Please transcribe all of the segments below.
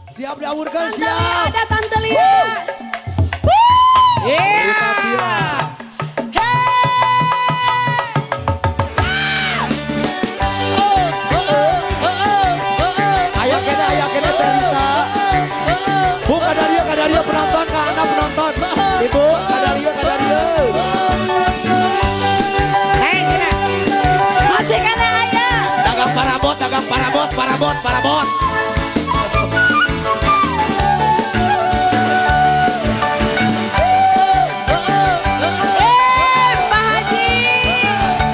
Siap diawurkeun, Tante Lia siap. Ada Tante Lia. Rita Tila. Hey. Aya keneh, aya keneh Teh Rita. Bu, kadario, kadario penonton, ka anda penonton. Ibu, kadario, kadario. Hei, cenah. Masih keneh aya. Dagang parabot, dagang parabot, parabot, parabot. Eh, Pak Haji.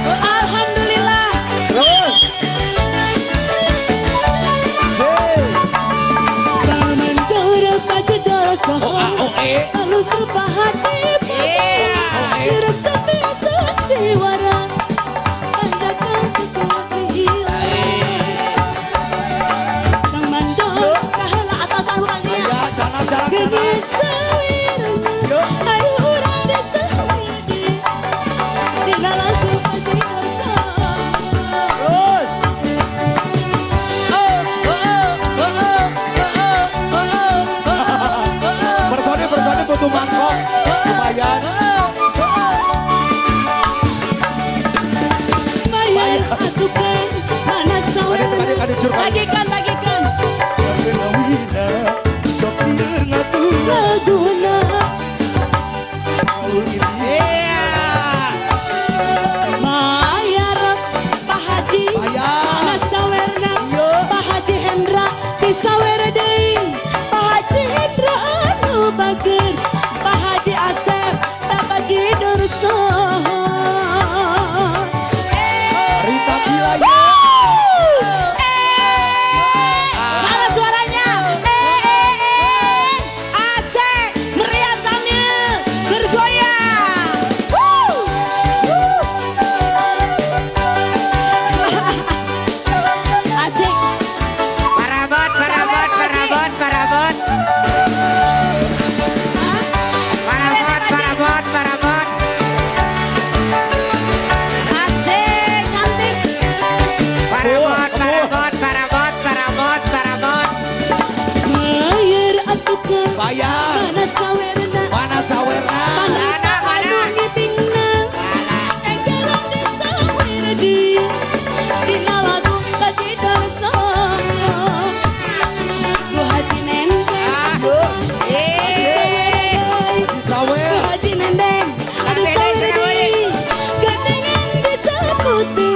Alhamdulillah. Terus. Se. Kamandor pajedor O soho A O E. halus rupa hati. Iya. Diresepi sandiwara pandatang kuku. Kamandor kahala Atasan bukan dia. Aya, cana, cana, cana. Geulis sawirna. Yuk. Ayo urang desa di dina lagu pajedor soho. Terus. Personil, personil butuh mangkok. Lumayan. Bayar atuh kan mana Kadi, sawerna. Kadi, kadi, cur, kadi. Bagikan, bagikan. Laguna. Iya. Mayar Pak Haji. Bayar. Mana sawerna. Iya. Pak Haji Hendra disawer deui. Pak Haji Hendra anu bager. Pak Haji Asep Bajidur soho. Rita Tila ya. Eh, mana suaranya? Eh, eh, eh. Asik, meriah sambil bergoyang. Woo! Woo! Asik. Parabot, parabot, parabot, parabot. Hah? Parabot, parabot, parabot. Asik, cantik. Parabot, parabot, parabot, parabot, parabot. Bayar atuh kan Bayar. mana sawerna. Mana sawerna? Mana, mana? Anu ngipingna. Enggelan disawer di dina lagu Bajidur soho. Bu Haji Nenden. Ah. Eh. Di sawer. Bu Haji Nenden aduh Kabeh sawer sawer. deui. Gandengan dicaputi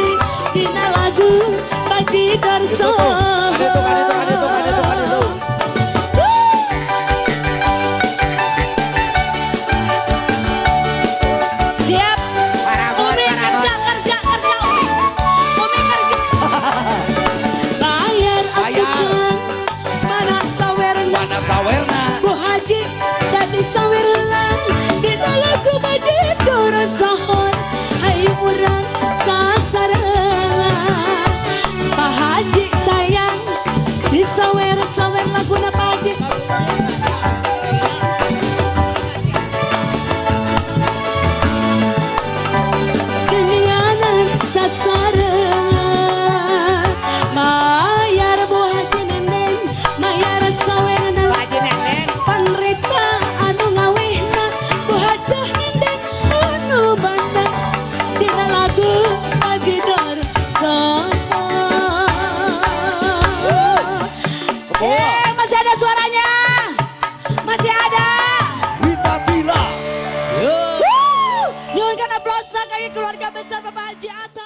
dina lagu Bajidur Itu tuh. soho. Ada tuh, ada tuh, ada tuh, ada tuh, ada tuh. Siap. Parabot, Umi parabot. kerja, kerja, kerja, Umi. Umi kerja. Bayar atuh Bayar. kan mana sawerna. Mana sawerna? Bu Haji dadi sawerna dina lagu Bajidur sohor. Hayu urang sasarengan. Pak Haji sayang disawer sawer laguna Pak Haji. Geninganan sasarengan. Mayar Bu Haji Nenden mayar sawerna. Bu Haji Nenden. Panrita anu ngawehna. Bu Hajah Nenden anu banda dina lagu Bajidur soho. Eh, masih ada suaranya. Masih ada. Rita Tila. Woo! Nyuhunkan aplausna kaki keluarga besar Bapak Haji Atu.